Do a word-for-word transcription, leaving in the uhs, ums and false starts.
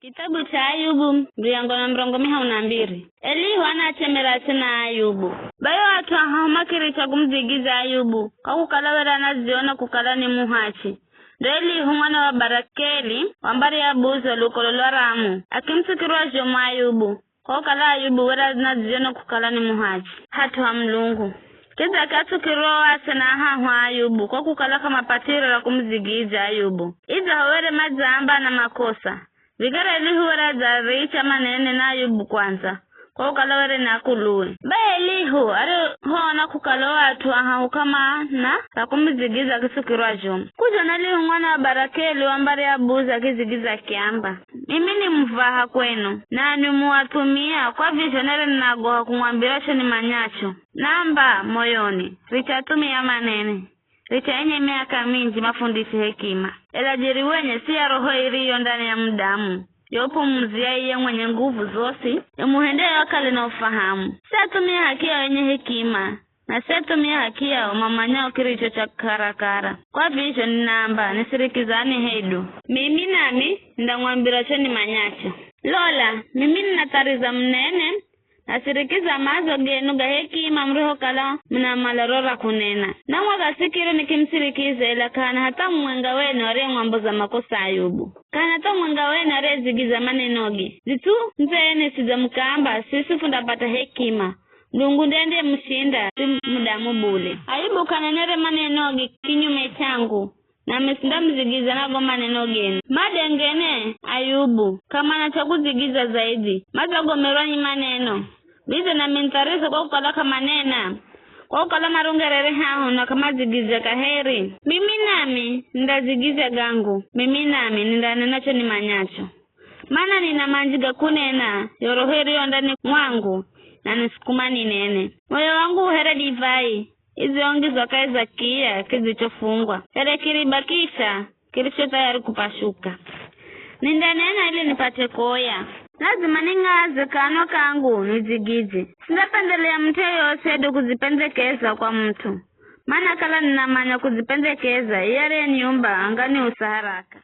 Kitabu cha Ayubu, miriyango na mirongo mihahu na mbiri. Elihu anachemera asena Ayubu. Bayo at'u ahahu makiricha kumudzigiza Ayubu, kwa kukala were anadziona kukala ni muhachi. Ndo Elihu mwana wa Barakeli, wa mbari ya Buzi wa lukolo lwa Ramu, akimusikirwa zhomu Ayubu, kwa kukala Ayubu were anadziona kukala ni muhachi hat'u ha Mulungu. Kidza akiatsukirwa o asena ahahu a Ayubu, kwa kukala k'amapatiro ra kumudzigiza Ayubu. Idzaho were madzaamba ana makosa, vikara Elihu were adzaricha manene na Ayubu kwandza, kwa kukala were ni akuluwe. Bai Elihu arihoona kukala o at'u ahahu k'amana ra kumudzigiza akisukirwa zhomu. Kudza na Elihu mwana wa Barakeli wa mbari ya Buzi akidzigiza akiamba, "Mimi ni muvaha kwenu, nanwi mu athumia, kwa vizho nere ninagoha kumwambira cho nimanyacho." Namba moyoni, "Richathumia manene, richa enye miaka minji mafundishe hekima. Ela jeri wenye si ya roho iriyo ndani ya mudamu, yopumuzia iye mwenye nguvu zosi, imuhendeyo akale na ufahamu. Si athumia haki yao enye hekima, na si athumia haki yao mamanyao kiricho cha karakara. Kwa vizho ninaamba, nisirikizani hedu. Mimi nami nindamwambira cho nimanyacho. Lola, mimi ninathariza munene, nasirikiza madzo genu ga hekima murihokala munamala ro ra kunena. Namwaga sikiro nikimusirikiza, ela k'ahana hata mumwenga wenu ariyemwamboza makosa Ayubu. K'ahana hata mumwenga wenu ariyedzigiza manenoge. Dzitsu ndzeni sidzamukaamba, siswi fundapata hekima. Mulungu ndiye andiyemushinda, si mudamu bule. Ayubu k'anenere manenoge kinyume changu, nami sindamudzigiza na go maneno genu. Madengene, Ayubu, k'amana cha kudzigiza zaidhi, madzagomerwa ni maneno. Vidze nami nitharisa kwa kukala k'amanena, kwa kukala marungerere haho na k'amadzigiza kaheri. Mimi nami nindadzigiza gangu, mimi nami nindanena cho nimanyacho. Mana nina manji ga kunena, yo roho iriyo ndani mwangu, nanisukuma ninene. Moyo wangu u here divai, idziongizwa kahi za kiya kidzichofungwa, here kiriba kicha kiricho thayari kupashuka. Nindanena ili nipate koya. Lazima ning'aze kanwa kangu nidzigize. Sindapendelea mut'u yoyosi hedu kudzipendekeza kwa mut'u. Mana kala ninamanya kudzipendekeza, iye ariyeniumba angani usa haraka.